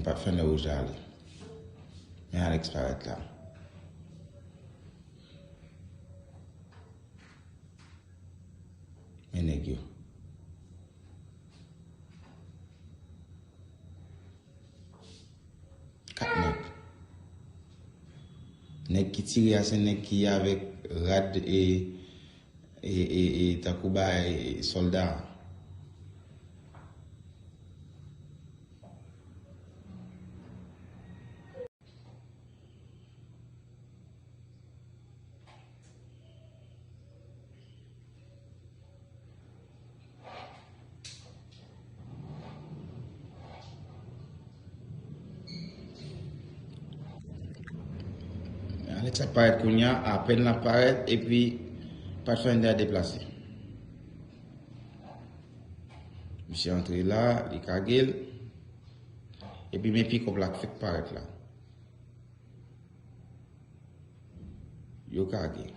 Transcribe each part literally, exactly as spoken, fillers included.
Patfènè wouj la ale. Men Alex parèt la. Men nèg yo. Kat nèg. Nèg ki tire a se nèg ki avèk rad e, e, e, e tankou ba e, sòlda. Alex ap parèt kounye a, apèn l ap parèt, epi Pathfinder deplase. Misye antre la, li kage l, epi men pikòp la k fèk parèt la. Yo kage.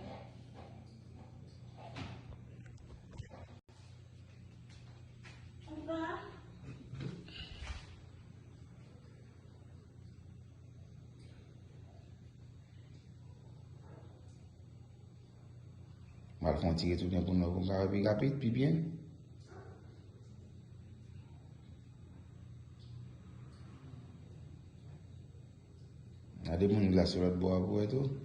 M al fè yon ti retounen pou nou, pou m ka wè pi rapid, pi byen. Gade moun ki la sou lòt bò a pou wè tou.